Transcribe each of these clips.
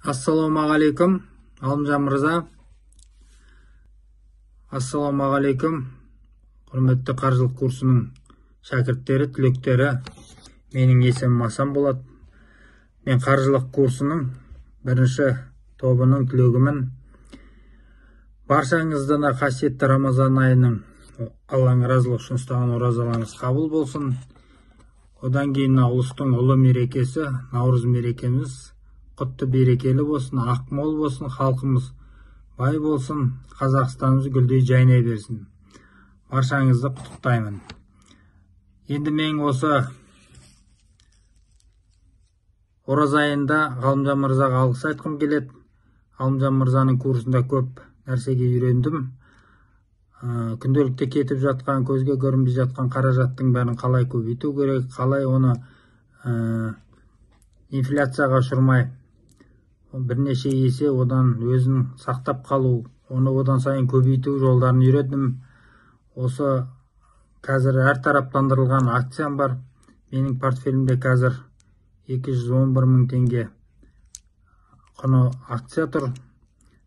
Ассалаумағалейкум, Ғалымжан мырза. Ассалаумағалейкум, құрметті қаржылық курсының шәкірттері, түлектері. Менің есімім Асан болады. Мен қаржылық курсының бірінші тобының түлегімін. Баршаңызды мына қасиетті Рамазан айының Алланың разылығы үшін ұстаған оразаларыңыз қабыл болсын. Одан кейін мына ұлыстың ұлы мерекесі, Наурыз мерекеміз құтты берекелі болсын, ақ мол болсын, халқымыз бай болсын, Қазақстанымыз гүлдей жайнай берсін. Баршаңызды құттықтаймын. Енді мен осы ораза айында Ғалымжан мырзаға алғыс айтқым келеді. Ғалымжан мырзаның курсында көп нәрсеге үйрендім. Күнделікті кетіп жатқан, көзге көрінбей жатқан қаражаттың бәрін қалай көбейту керек, қалай оны инфляцияға ұшырмай бірнеше есе одан өзін сақтап қалу, оны одан сайын көбейту жолдарын үйрендім. Осы қазір әртараптандырылған акциям бар. Менің портфелімде қазір 211 мың теңге құны акция тұр,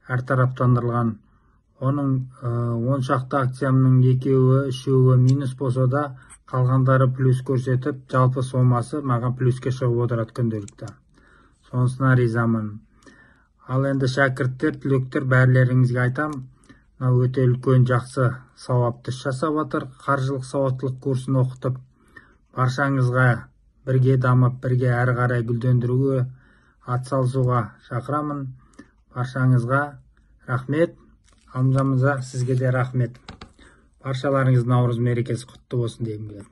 әртараптандырылған. Оның 10 шақты акциямның екеуі, үшеуі минус болса да, қалғандары плюс көрсетіп, жалпы сомасы маған плюске шығып отырады күнделікті. Сонысына ризамын. Ал енді шәкірттер, түлектер, бәрлеріңізге айтам, мынау өте үлкен жақсы сауапты іс жасап жатыр. Қаржылық сауаттылық курсын оқытып, баршаңызға бірге дамып, бірге әрі қарай гүлдендіруге атсалысуға шақырамын. Баршаңызға рахмет. Ғалымжан мырза, сізге де рахмет. Баршаларыңыз Наурыз мерекесі құтты болсын дегім келеді.